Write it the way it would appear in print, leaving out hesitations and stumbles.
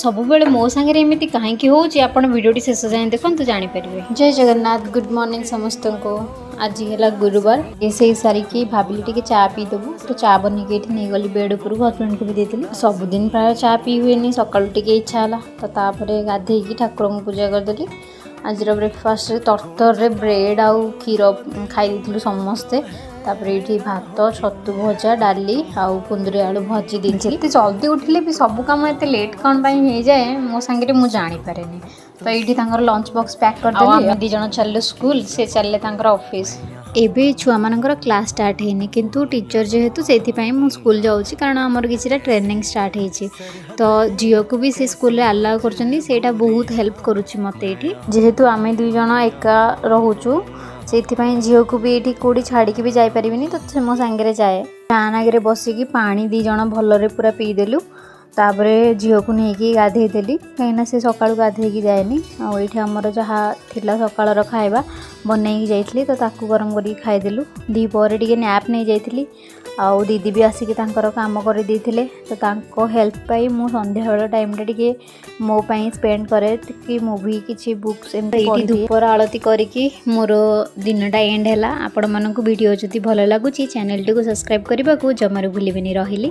ସବୁବେଳେ ମୋ ସାଙ୍ଗରେ ଏମିତି କାହିଁକି ହେଉଛି, ଆପଣ ଭିଡ଼ିଓଟି ଶେଷ ଯାଏଁ ଦେଖନ୍ତୁ, ଜାଣିପାରିବେ। ଜୟ ଜଗନ୍ନାଥ, ଗୁଡ଼୍ ମର୍ଣ୍ଣିଂ ସମସ୍ତଙ୍କୁ। ଆଜି ହେଲା ଗୁରୁବାର। ରୋଷେଇ ସାରିକି ଭାବିଲି ଟିକେ ଚା ପିଇଦେବୁ, ତ ଚା ବନେଇକି ଏଇଠି ନେଇଗଲି ବେଡ଼୍ ଉପରକୁ, ହଜବେଣ୍ଡକୁ ବି ଦେଇଥିଲି। ସବୁଦିନ ପ୍ରାୟ ଚା ପିଇ ହୁଏନି, ସକାଳୁ ଟିକେ ଇଚ୍ଛା ହେଲା ତ। ତାପରେ ଗାଧେଇକି ଠାକୁରଙ୍କୁ ପୂଜା କରିଦେଲି। ଆଜିର ବ୍ରେକଫାଷ୍ଟରେ ତରତରରେ ବ୍ରେଡ଼୍ ଆଉ କ୍ଷୀର ଖାଇ ଦେଇଥିଲୁ ସମସ୍ତେ। ତାପରେ ଏଇଠି ଭାତ, ଛତୁ ଭଜା, ଡାଲି ଆଉ କୁନ୍ଦୁରି ଆଳୁ ଭଜି ଦେଇଛି। ଏତେ ଜଲ୍ଦି ଉଠିଲେ ବି ସବୁ କାମ ଏତେ ଲେଟ୍ କ'ଣ ପାଇଁ ହେଇଯାଏ ମୋ ସାଙ୍ଗରେ, ମୁଁ ଜାଣିପାରେନି। ତ ଏଇଠି ତାଙ୍କର ଲଞ୍ଚ ବକ୍ସ ପ୍ୟାକ୍ କରିଦେଲି, ଆମେ ଦୁଇ ଜଣ ଚାଲିଲୁ ସ୍କୁଲ, ସେ ଚାଲିଲେ ତାଙ୍କର ଅଫିସ୍। ଏବେ ଛୁଆମାନଙ୍କର କ୍ଲାସ୍ ଷ୍ଟାର୍ଟ ହେଇନି, କିନ୍ତୁ ଟିଚର୍ ଯେହେତୁ ସେଇଥିପାଇଁ ମୁଁ ସ୍କୁଲ ଯାଉଛି, କାରଣ ଆମର କିଛିଟା ଟ୍ରେନିଂ ଷ୍ଟାର୍ଟ ହେଇଛି। ତ ଝିଅକୁ ବି ସେ ସ୍କୁଲରେ ଆଲାଉ କରୁଛନ୍ତି, ସେଇଟା ବହୁତ ହେଲ୍ପ କରୁଛି ମୋତେ ଏଇଠି। ଯେହେତୁ ଆମେ ଦୁଇ ଜଣ ଏକା ରହୁଛୁ, ସେଇଥିପାଇଁ ଝିଅକୁ ବି ଏଇଠି କେଉଁଠି ଛାଡ଼ିକି ବି ଯାଇପାରିବିନି, ତ ସେ ମୋ ସାଙ୍ଗରେ ଯାଏ। ଫ୍ୟାନ୍ ଆଗରେ ବସିକି ପାଣି ଦୁଇ ଜଣ ଭଲରେ ପୁରା ପିଇଦେଲୁ। ତାପରେ ଝିଅକୁ ନେଇକି ଗାଧେଇ ଦେଲି, କାହିଁକିନା ସେ ସକାଳୁ ଗାଧେଇକି ଯାଏନି। ଆଉ ଏଇଠି ଆମର ଯାହା ଥିଲା ସକାଳର ଖାଇବା ବନେଇକି ଯାଇଥିଲି, ତ ତାକୁ ଗରମ କରିକି ଖାଇଦେଲୁ। ଦ୍ୱିପହରେ ଟିକେ ନ୍ୟାପ୍ ନେଇଯାଇଥିଲି ଆଉ ଦିଦି ବି ଆସିକି ତାଙ୍କର କାମ କରିଦେଇଥିଲେ। ତ ତାଙ୍କ ହେଲ୍ପ ପାଇଁ ମୁଁ ସନ୍ଧ୍ୟାବେଳ ଟାଇମ୍ଟା ଟିକେ ମୋ ପାଇଁ ସ୍ପେଣ୍ଡ କରେ କି ମୁଭି, କିଛି ବୁକ୍ସ ଏମିତି। ଏଇଠି ଧୂପର ଆଳତି କରିକି ମୋର ଦିନଟା ଏଣ୍ଡ ହେଲା। ଆପଣମାନଙ୍କୁ ଭିଡ଼ିଓ ଯଦି ଭଲ ଲାଗୁଛି, ଚ୍ୟାନେଲଟିକୁ ସବସ୍କ୍ରାଇବ୍ କରିବାକୁ ଜମାରୁ ଭୁଲିବେନି। ରହିଲି।